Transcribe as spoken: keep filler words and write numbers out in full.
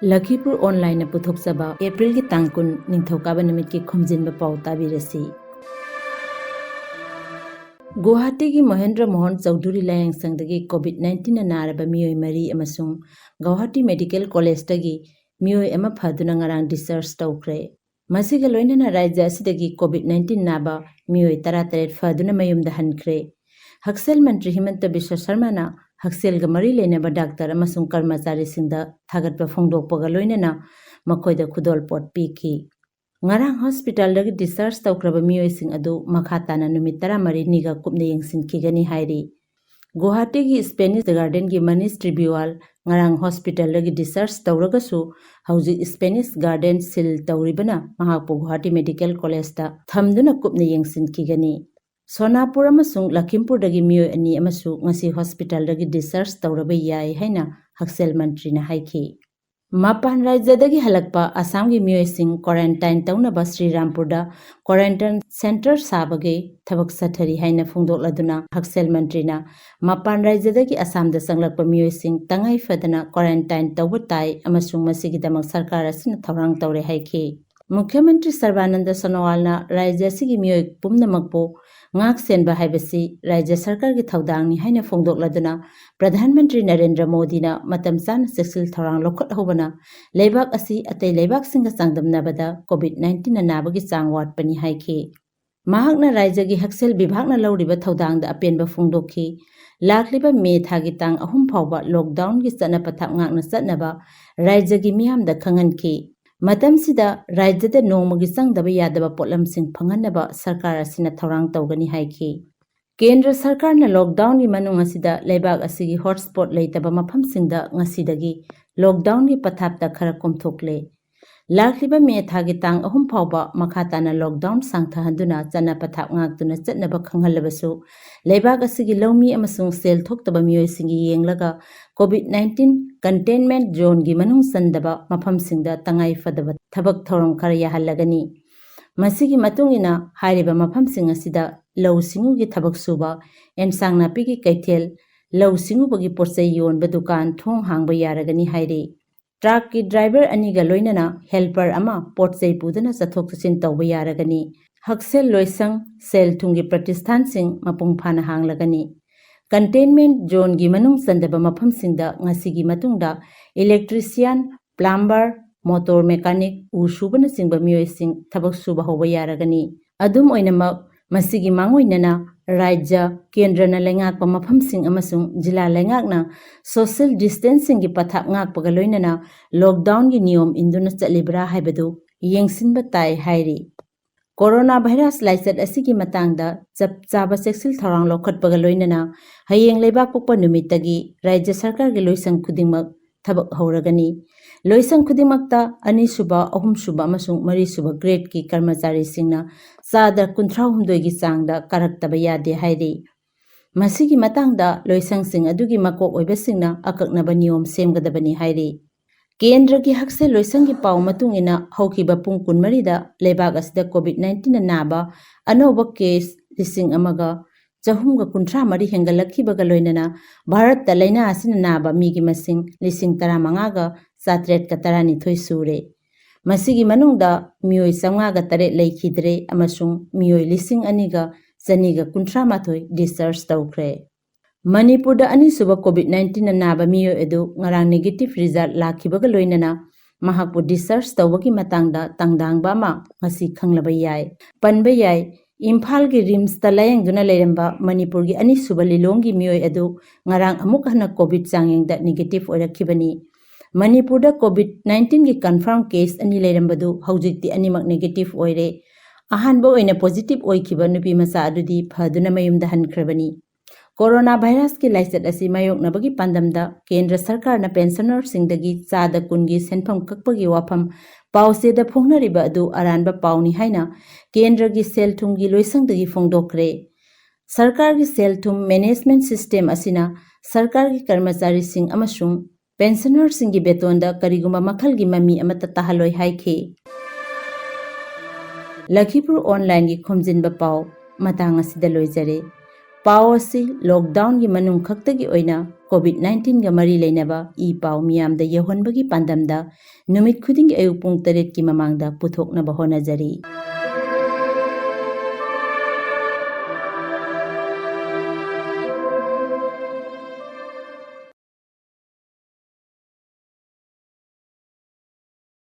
ꯂꯈꯤꯄꯨꯔ ꯑꯣꯟꯂꯥꯏꯟꯅ ꯄꯨꯊꯣꯛꯆꯕ ꯑꯦꯄ꯭ꯔꯤꯜꯒꯤ ꯇꯥꯡ ꯀꯨꯟ, ꯅꯤꯡꯊꯧꯀꯥꯕ ꯅꯨꯃꯤꯠꯀꯤ ꯈꯣꯝꯖꯤꯟꯕ ꯄꯥꯎ ꯇꯥꯕꯤꯔꯁꯤ꯫ ꯒꯨꯋꯥꯍꯥꯇꯤꯒꯤ ꯃꯣꯍꯦꯟꯗ꯭ꯔ ꯃꯣꯍꯟ ꯆꯧꯙꯨꯔꯤ ꯂꯥꯌꯦꯡꯁꯪꯗꯒꯤ COVID nineteenꯅ ꯅꯥꯔꯕ ꯃꯤꯑꯣꯏ ꯃꯔꯤ ꯑꯃꯁꯨꯡ ꯒꯨꯋꯥꯍꯥꯇꯤ ꯃꯦꯗꯤꯀꯦꯜ ꯀꯣꯂꯦꯖꯇꯒꯤ ꯃꯤꯑꯣꯏ ꯑꯃ ꯐꯗꯨꯅ ꯉꯔꯥꯡ discharge ꯇꯧꯈ꯭ꯔꯦ꯫ ꯃꯁꯤꯒ ꯂꯣꯏꯅꯅ ꯔꯥꯖ꯭ꯌ ꯑꯁꯤꯗꯒꯤ COVID nineteen ꯅꯥꯕ ꯃꯤꯑꯣꯏ ꯇꯔꯥꯇꯔꯦꯠ ꯐꯗꯨꯅ ꯃꯌꯨꯝꯗ ꯍꯟꯈ꯭ꯔꯦ꯫ ꯍꯛꯁꯦꯜ ꯃꯟꯇ꯭ꯔꯤ ꯍꯤꯃꯟꯇ ꯕꯤꯁ꯭ꯋ ꯁꯔꯃꯅ ꯍꯛꯁꯦꯜꯒ ꯃꯔꯤ ꯂꯩꯅꯕ ꯗꯥꯛꯇꯔ ꯑꯃꯁꯨꯡ ꯀꯔꯃꯆꯥꯔꯤꯁꯤꯡꯗ ꯊꯥꯒꯠꯄ ꯐꯣꯡꯗꯣꯛꯄꯒ ꯂꯣꯏꯅꯅ ꯃꯈꯣꯏꯗ ꯈꯨꯗꯣꯜꯄꯣꯠ ꯄꯤꯈꯤ꯫ ꯉꯔꯥꯡ ꯍꯣꯁꯄꯤꯇꯥꯜꯗꯒꯤ discharge ꯇꯧꯈ꯭ꯔꯕ ꯃꯤꯑꯣꯏꯁꯤꯡ ꯑꯗꯨ ꯃꯈꯥ ꯇꯥꯅ ꯅꯨꯃꯤꯠ ꯇꯔꯥꯃꯔꯤꯅꯤꯒ ꯀꯨꯞꯅ ꯌꯦꯡꯁꯤꯟꯈꯤꯒꯅꯤ ꯍꯥꯏꯔꯤ꯫ ꯒꯨꯋꯥꯍꯥꯇꯤꯒꯤ Spanish Gardenꯒꯤ ꯃꯅꯤꯁ ꯇ꯭ꯔꯤꯕ꯭ꯌꯨꯋꯥꯜ ꯉꯔꯥꯡ ꯍꯣꯁꯄꯤꯇꯥꯜꯗꯒꯤ discharge ꯇꯧꯔꯒꯁꯨ, ꯍꯧꯖꯤꯛ Spanish Garden seal ꯇꯧꯔꯤꯕꯅ ꯃꯍꯥꯛꯄꯨ ꯒꯨꯋꯥꯍꯥꯇꯤ ꯃꯦꯗꯤꯀꯦꯜ ꯀꯣꯂꯦꯖꯇ ꯊꯝꯗꯨꯅ ꯀꯨꯞꯅ ꯌꯦꯡꯁꯤꯟꯈꯤꯒꯅꯤ꯫ ꯁꯣꯅꯥꯄꯨꯔ ꯑꯃꯁꯨꯡ ꯂꯈꯤꯝꯄꯨꯔꯗꯒꯤ ꯃꯤꯑꯣꯏ ꯑꯅꯤ ꯑꯃꯁꯨ ꯉꯁꯤ ꯍꯣꯁꯄꯤꯇꯥꯜꯗꯒꯤ discharge ꯇꯧꯔꯕ ꯌꯥꯏ ꯍꯥꯏꯅ ꯍꯛꯁꯦꯜ ꯃꯟꯇ꯭ꯔꯤꯅ ꯍꯥꯏꯈꯤ꯫ ꯃꯄꯥꯟ ꯔꯥꯖ꯭ꯌꯗꯒꯤ ꯍꯜꯂꯛꯄ ꯑꯁꯥꯝꯒꯤ ꯃꯤꯑꯣꯏꯁꯤꯡ quarantine ꯇꯧꯅꯕ ꯁ꯭ꯔꯤꯔꯥꯝꯄꯨꯔꯗ quarantine centre ꯁꯥꯕꯒꯤ ꯊꯕꯛ ꯆꯠꯊꯔꯤ ꯍꯥꯏꯅ ꯐꯣꯡꯗꯣꯛꯂꯗꯨꯅ, ꯍꯛꯁꯦꯜ ꯃꯟꯇ꯭ꯔꯤꯅ ꯃꯄꯥꯟ ꯔꯥꯖ꯭ꯌꯗꯒꯤ ꯑꯁꯥꯝꯗ ꯆꯪꯂꯛꯄ ꯃꯤꯑꯣꯏꯁꯤꯡ ꯇꯉꯥꯏ ꯐꯗꯅ quarantine ꯇꯧꯕ ꯇꯥꯏ ꯑꯃꯁꯨꯡ ꯃꯁꯤꯒꯤꯗꯃꯛ ꯁꯔꯀꯥꯔ ꯑꯁꯤꯅ ꯊꯧꯔꯥꯡ ꯇꯧꯔꯦ ꯍꯥꯏꯈꯤ꯫ ꯃꯨꯈ꯭ꯌ ꯃꯟꯇ꯭ꯔꯤ ꯁꯔꯕꯥꯅꯟꯗ ꯁꯣꯅꯣꯋꯥꯜꯅ ꯔꯥꯖ꯭ꯌ ꯑꯁꯤꯒꯤ ꯃꯤꯑꯣꯏ ꯄꯨꯝꯅꯃꯛꯄꯨ ꯉꯥꯛ ꯁꯦꯟꯕ ꯍꯥꯏꯕꯁꯤ ꯔꯥꯖ꯭ꯌ ꯁꯔꯀꯥꯔꯒꯤ ꯊꯧꯗꯥꯡꯅꯤ ꯍꯥꯏꯅ ꯐꯣꯡꯗꯣꯛꯂꯗꯨꯅ, ꯄ꯭ꯔꯙꯥꯟ ꯃꯟꯇ꯭ꯔꯤ ꯅꯔꯦꯟꯗ꯭ꯔ ꯃꯣꯗꯤꯅ ꯃꯇꯝ ꯆꯥꯅ ꯆꯦꯛꯁꯤꯜ ꯊꯧꯔꯥꯡ ꯂꯧꯈꯠꯍꯧꯕꯅ ꯂꯩꯕꯥꯛ ꯑꯁꯤ ꯑꯇꯩ ꯂꯩꯕꯥꯛꯁꯤꯡꯒ ꯆꯥꯡꯗꯝꯅꯕꯗ COVID nineteenꯅ ꯅꯥꯕꯒꯤ ꯆꯥꯡ ꯋꯥꯠꯄꯅꯤ ꯍꯥꯏꯈꯤ꯫ ꯃꯍꯥꯛꯅ ꯔꯥꯖ꯭ꯌꯒꯤ ꯍꯛꯁꯦꯜ ꯕꯤꯚꯥꯒꯅ ꯂꯧꯔꯤꯕ ꯊꯧꯗꯥꯡꯗ ꯑꯄꯦꯟꯕ ꯐꯣꯡꯗꯣꯛꯈꯤ꯫ ꯂꯥꯛꯂꯤꯕ ꯃꯦ ꯊꯥꯒꯤ ꯇꯥꯡ ꯑꯍꯨꯝ ꯐꯥꯎꯕ lockdownꯒꯤ ꯆꯠꯅ ꯄꯊꯥꯞ ꯉꯥꯛꯅ ꯆꯠꯅꯕ ꯔꯥꯖ꯭ꯌꯒꯤ ꯃꯤꯌꯥꯝꯗ ꯈꯪꯍꯟꯈꯤ꯫ ꯃꯇꯝꯁꯤꯗ ꯔꯥꯖ꯭ꯌꯗ ꯅꯣꯡꯃꯒꯤ ꯆꯪꯗꯕ ꯌꯥꯗꯕ ꯄꯣꯠꯂꯝꯁꯤꯡ ꯐꯪꯍꯟꯅꯕ ꯁꯔꯀꯥꯔ ꯑꯁꯤꯅ ꯊꯧꯔꯥꯡ ꯇꯧꯒꯅꯤ ꯍꯥꯏꯈꯤ꯫ ꯀꯦꯟꯗ꯭ꯔ ꯁꯔꯀꯥꯔꯅ lockdownꯒꯤ ꯃꯅꯨꯡ ꯑꯁꯤꯗ ꯂꯩꯕꯥꯛ ꯑꯁꯤꯒꯤ hotspot ꯂꯩꯇꯕ ꯃꯐꯝꯁꯤꯡꯗ ꯉꯁꯤꯗꯒꯤ lockdownꯒꯤ ꯄꯊꯥꯞꯇ ꯈꯔ ꯀꯣꯝꯊꯣꯛꯂꯦ꯫ ꯂꯥꯛꯂꯤꯕ ꯃꯦ ꯊꯥꯒꯤ ꯇꯥꯡ ꯑꯍꯨꯝ ꯐꯥꯎꯕ ꯃꯈꯥ ꯇꯥꯅ lockdown ꯁꯥꯡꯊꯍꯟꯗꯨꯅ ꯆꯠꯅ ꯄꯊꯥꯞ ꯉꯥꯛꯇꯨꯅ ꯆꯠꯅꯕ ꯈꯪꯍꯜꯂꯕꯁꯨ, ꯂꯩꯕꯥꯛ ꯑꯁꯤꯒꯤ ꯂꯧꯃꯤ ꯑꯃꯁꯨꯡ ꯁꯦꯜ ꯊꯣꯛꯇꯕ ꯃꯤꯑꯣꯏꯁꯤꯡꯒꯤ ꯌꯦꯡꯂꯒ COVID nineteen containment zoneꯒꯤ ꯃꯅꯨꯡ ꯆꯟꯗꯕ ꯃꯐꯝꯁꯤꯡꯗ ꯇꯉꯥꯏ ꯐꯗꯕ ꯊꯕꯛ ꯊꯧꯔꯝ ꯈꯔ ꯌꯥꯍꯜꯂꯒꯅꯤ꯫ ꯃꯁꯤꯒꯤ ꯃꯇꯨꯡ ꯏꯟꯅ ꯍꯥꯏꯔꯤꯕ ꯃꯐꯝꯁꯤꯡ ꯑꯁꯤꯗ ꯂꯧꯎ ꯁꯤꯡꯎꯒꯤ ꯊꯕꯛ ꯁꯨꯕ, ꯑꯦꯟꯁꯥꯡ ꯅꯥꯄꯤꯒꯤ ꯀꯩꯊꯦꯜ, ꯂꯧꯎ ꯁꯤꯡꯎꯕꯒꯤ ꯄꯣꯠꯆꯩ ꯌꯣꯟꯕ ꯗꯨꯀꯥꯟ ꯊꯣꯡ ꯍꯥꯡꯕ ꯌꯥꯔꯒꯅꯤ ꯍꯥꯏꯔꯤ꯫ ꯇ꯭ꯔꯛꯀꯤ ꯗ꯭ꯔꯥꯏꯚꯔ ꯑꯅꯤꯒ ꯂꯣꯏꯅꯅ ꯍꯦꯜꯄꯔ ꯑꯃ ꯄꯣꯠ ꯆꯩ ꯄꯨꯗꯨꯅ ꯆꯠꯊꯣꯛ ꯆꯠꯁꯤꯟ ꯇꯧꯕ ꯌꯥꯔꯒꯅꯤ꯫ ꯍꯛꯁꯦꯜ ꯂꯣꯏꯁꯪ, ꯁꯦꯜ ꯊꯨꯝꯒꯤ ꯄ꯭ꯔꯇꯤꯁꯊꯥꯟꯁꯤꯡ ꯃꯄꯨꯡ ꯐꯥꯅ ꯍꯥꯡꯂꯒꯅꯤ꯫ ꯀꯟꯇꯦꯟꯃꯦꯟꯠ ꯖꯣꯟꯒꯤ ꯃꯅꯨꯡ ꯆꯟꯗꯕ ꯃꯐꯝꯁꯤꯡꯗ ꯉꯁꯤꯒꯤ ꯃꯇꯨꯡꯗ ꯏꯂꯦꯛꯇ꯭ꯔꯤꯁꯤꯌꯥꯟ, ꯄ꯭ꯂꯝꯕꯔ, ꯃꯣꯇꯣꯔ ꯃꯦꯀꯥꯅꯤꯛ, ꯎ ꯁꯨꯕꯅꯆꯤꯡꯕ ꯃꯤꯑꯣꯏꯁꯤꯡ ꯊꯕꯛ ꯁꯨꯕ ꯍꯧꯕ ꯌꯥꯔꯒꯅꯤ꯫ ꯑꯗꯨꯝ ꯑꯣꯏꯅꯃꯛ, ꯃꯁꯤꯒꯤ ꯃꯥꯡꯑꯣꯏꯅꯅ ꯔꯥꯖ꯭ꯌ, ꯀꯦꯟꯗ꯭ꯔꯅ ꯂꯩꯉꯥꯛꯄ ꯃꯐꯝꯁꯤꯡ ꯑꯃꯁꯨꯡ ꯖꯤꯂꯥ ꯂꯩꯉꯥꯛꯅ ꯁꯣꯁꯤꯌꯦꯜ ꯗꯤꯁꯇꯦꯟꯁꯤꯡꯒꯤ ꯄꯊꯥꯞ ꯉꯥꯛꯄꯒ ꯂꯣꯏꯅꯅ ꯂꯣꯛꯗꯥꯎꯟꯒꯤ ꯅꯤꯌꯣꯝ ꯏꯟꯗꯨꯅ ꯆꯠꯂꯤꯕ꯭ꯔꯥ ꯍꯥꯏꯕꯗꯨ ꯌꯦꯡꯁꯤꯟꯕ ꯇꯥꯏ ꯍꯥꯏꯔꯤ꯫ ꯀꯣꯔꯣꯅꯥ ꯚꯥꯏꯔꯁ ꯂꯥꯏꯆꯠ ꯑꯁꯤꯒꯤ ꯃꯇꯥꯡꯗ ꯆꯞ ꯆꯥꯕ ꯆꯦꯛꯁꯤꯜ ꯊꯧꯔꯥꯡ ꯂꯧꯈꯠꯄꯒ ꯂꯣꯏꯅꯅ ꯍꯌꯦꯡ ꯂꯩꯕꯥꯛ ꯄꯣꯛꯄ ꯅꯨꯃꯤꯠꯇꯒꯤ ꯔꯥꯖ꯭ꯌ ꯁꯔꯀꯥꯔꯒꯤ ꯂꯣꯏꯁꯪ ꯈꯨꯗꯤꯡꯃꯛ ꯊꯕꯛ ꯍꯧꯔꯒꯅꯤ꯫ ꯂꯣꯏꯁꯪ ꯈꯨꯗꯤꯡꯃꯛꯇ ꯑꯅꯤꯁꯨꯕ, ꯑꯍꯨꯝꯁꯨꯕ ꯑꯃꯁꯨꯡ ꯃꯔꯤꯁꯨꯕ ꯒ꯭ꯔꯦꯗꯀꯤ ꯀꯔꯃꯆꯥꯔꯤꯁꯤꯡꯅ ꯆꯥꯗ ꯀꯨꯟꯊ꯭ꯔꯥ ꯍꯨꯝꯗꯣꯏꯒꯤ ꯆꯥꯡꯗ ꯀꯥꯔꯛꯇꯕ ꯌꯥꯗꯦ ꯍꯥꯏꯔꯤ꯫ ꯃꯁꯤꯒꯤ ꯃꯇꯥꯡꯗ ꯂꯣꯏꯁꯪꯁꯤꯡ ꯑꯗꯨꯒꯤ ꯃꯀꯣꯛ ꯑꯣꯏꯕꯁꯤꯡꯅ ꯑꯀꯛꯅꯕ ꯅꯤꯌꯣꯝ ꯁꯦꯝꯒꯗꯕꯅꯤ ꯍꯥꯏꯔꯤ꯫ ꯀꯦꯟꯗ꯭ꯔꯒꯤ ꯍꯛꯁꯦꯜ ꯂꯣꯏꯁꯪꯒꯤ ꯄꯥꯎ ꯃꯇꯨꯡ ꯏꯟꯅ, ꯍꯧꯈꯤꯕ ꯄꯨꯡ ꯀꯨꯟꯃꯔꯤꯗ ꯂꯩꯕꯥꯛ ꯑꯁꯤꯗ ꯀꯣꯚꯤꯗ ꯅꯥꯏꯟꯇꯤꯟꯅ ꯅꯥꯕ ꯑꯅꯧꯕ ꯀꯦꯁ ꯂꯤꯁꯤꯡ ꯑꯃꯒ ꯆꯍꯨꯝꯒ ꯀꯨꯟꯊ꯭ꯔꯥ ꯃꯔꯤ ꯍꯦꯟꯒꯠꯂꯛꯈꯤꯕꯒ ꯂꯣꯏꯅꯅ ꯚꯥꯔꯠꯇ ꯂꯥꯏꯅꯥ ꯑꯁꯤꯅ ꯅꯥꯕ ꯃꯤꯒꯤ ꯃꯁꯤꯡ ꯂꯤꯁꯤꯡ ꯇꯔꯥꯃꯉꯥꯒ ꯆꯥꯇ꯭ꯔꯦꯠꯀ ꯇꯔꯥꯅꯤꯊꯣꯏ ꯁꯨꯔꯦ꯫ ꯃꯁꯤꯒꯤ ꯃꯅꯨꯡꯗ ꯃꯤꯑꯣꯏ ꯆꯥꯝꯃꯉꯥꯒ ꯇꯔꯦꯠ ꯂꯩꯈꯤꯗ꯭ꯔꯦ ꯑꯃꯁꯨꯡ ꯃꯤꯑꯣꯏ ꯂꯤꯁꯤꯡ ꯑꯅꯤꯒ ꯆꯅꯤꯒ ꯀꯨꯟꯊ꯭ꯔꯥ ꯃꯥꯊꯣꯏ ꯗꯤꯁꯆꯥꯔꯖ ꯇꯧꯈ꯭ꯔꯦ꯫ ꯃꯅꯤꯄꯨꯔꯗ ꯑꯅꯤꯁꯨꯕ ꯀꯣꯚꯤꯗ ꯅꯥꯏꯟꯇꯤꯟꯅ ꯅꯥꯕ ꯃꯤꯑꯣꯏ ꯑꯗꯨ ꯉꯔꯥꯡ ꯅꯦꯒꯦꯇꯤꯚ ꯔꯤꯖꯜꯠ ꯂꯥꯛꯈꯤꯕꯒ ꯂꯣꯏꯅꯅ ꯃꯍꯥꯛꯄꯨ ꯗꯤꯁꯆꯥꯔꯖ ꯇꯧꯕꯒꯤ ꯃꯇꯥꯡꯗ ꯇꯥꯡꯗꯥꯡꯕ ꯑꯃ ꯉꯁꯤ ꯈꯪꯂꯕ ꯌꯥꯏ꯫ ꯄꯟꯕ ꯌꯥꯏ, ꯏꯝꯐꯥꯜꯒꯤ ꯔꯤꯝꯁꯇ ꯂꯥꯌꯦꯡꯗꯨꯅ ꯂꯩꯔꯝꯕ ꯃꯅꯤꯄꯨꯔꯒꯤ ꯑꯅꯤꯁꯨꯕ ꯂꯤꯂꯣꯡꯒꯤ ꯃꯤꯑꯣꯏ ꯑꯗꯨ ꯉꯔꯥꯡ ꯑꯃꯨꯛ ꯍꯟꯅ ꯀꯣꯚꯤꯗ ꯆꯥꯡꯌꯦꯡꯗ ꯅꯦꯒꯦꯇꯤꯚ ꯑꯣꯏꯔꯛꯈꯤꯕꯅꯤ꯫ ꯃꯅꯤꯄꯨꯔꯗ ꯀꯣꯚꯤꯗ ꯅꯥꯏꯟꯇꯤꯟꯒꯤ ꯀꯟꯐꯥꯔꯝ ꯀꯦꯁ ꯑꯅꯤ ꯂꯩꯔꯝꯕꯗꯨ ꯍꯧꯖꯤꯛꯇꯤ ꯑꯅꯤꯃꯛ ꯅꯦꯒꯦꯇꯤꯚ ꯑꯣꯏꯔꯦ꯫ ꯑꯍꯥꯟꯕ ꯑꯣꯏꯅ ꯄꯣꯖꯤꯇꯤꯚ ꯑꯣꯏꯈꯤꯕ ꯅꯨꯄꯤ ꯃꯆꯥ ꯑꯗꯨꯗꯤ ꯐꯗꯨꯅ ꯃꯌꯨꯝꯗ ꯍꯟꯈ꯭ꯔꯕꯅꯤ꯫ ꯀꯣꯔꯣꯅꯥ ꯚꯥꯏꯔꯁꯀꯤ ꯂꯥꯏꯆꯠ ꯑꯁꯤ ꯃꯥꯌꯣꯛꯅꯕꯒꯤ ꯄꯥꯟꯗꯝꯗ ꯀꯦꯟꯗ꯭ꯔ ꯁꯔꯀꯥꯔꯅ ꯄꯦꯟꯁꯅꯔꯁꯤꯡꯗꯒꯤ ꯆꯥꯗ ꯀꯨꯟꯒꯤ ꯁꯦꯟꯐꯝ ꯀꯛꯄꯒꯤ ꯋꯥꯐꯝ ꯄꯥꯎꯆꯦꯗ ꯐꯣꯡꯅꯔꯤꯕ ꯑꯗꯨ ꯑꯔꯥꯟꯕ ꯄꯥꯎꯅꯤ ꯍꯥꯏꯅ ꯀꯦꯟꯗ꯭ꯔꯒꯤ ꯁꯦꯜ ꯊꯨꯝꯒꯤ ꯂꯣꯏꯁꯪꯗꯒꯤ ꯐꯣꯡꯗꯣꯛꯈ꯭ꯔꯦ꯫ ꯁꯔꯀꯥꯔꯒꯤ ꯁꯦꯜ ꯊꯨꯝ ꯃꯦꯅꯦꯖꯃꯦꯟꯠ ꯁꯤꯁꯇꯦꯝ ꯑꯁꯤꯅ ꯁꯔꯀꯥꯔꯒꯤ ꯀꯔꯃꯆꯥꯔꯤꯁꯤꯡ ꯑꯃꯁꯨꯡ ꯄꯦꯟꯁꯅꯔꯁꯤꯡꯒꯤ ꯕꯦꯇꯣꯟꯗ ꯀꯔꯤꯒꯨꯝꯕ ꯃꯈꯜꯒꯤ ꯃꯃꯤ ꯑꯃꯠꯇ ꯇꯥꯍꯜꯂꯣꯏ ꯍꯥꯏꯈꯤ꯫ ꯂꯈꯤꯄꯨꯔ ꯑꯣꯟꯂꯥꯏꯟꯒꯤ ꯈꯣꯝꯖꯤꯟꯕ ꯄꯥꯎ ꯃꯇꯥꯡ ꯑꯁꯤꯗ ꯂꯣꯏꯖꯔꯦ꯫ ꯄꯥꯎ ꯑꯁꯤ ꯂꯣꯛꯗꯥꯎꯟꯒꯤ ꯃꯅꯨꯡ ꯈꯛꯇꯒꯤ ꯑꯣꯏꯅ COVID nineteen ꯒ ꯃꯔꯤ ꯂꯩꯅꯕ ꯏ ꯄꯥꯎ ꯃꯤꯌꯥꯝꯗ ꯌꯧꯍꯟꯕꯒꯤ ꯄꯥꯟꯗꯝꯗ ꯅꯨꯃꯤꯠ ꯈꯨꯗꯤꯡꯒꯤ ꯑꯌꯨꯛ ꯄꯨꯡ ꯇꯔꯦꯠꯀꯤ ꯃꯃꯥꯡꯗ ꯄꯨꯊꯣꯛꯅꯕ ꯍꯣꯠꯅꯖꯔꯤ꯫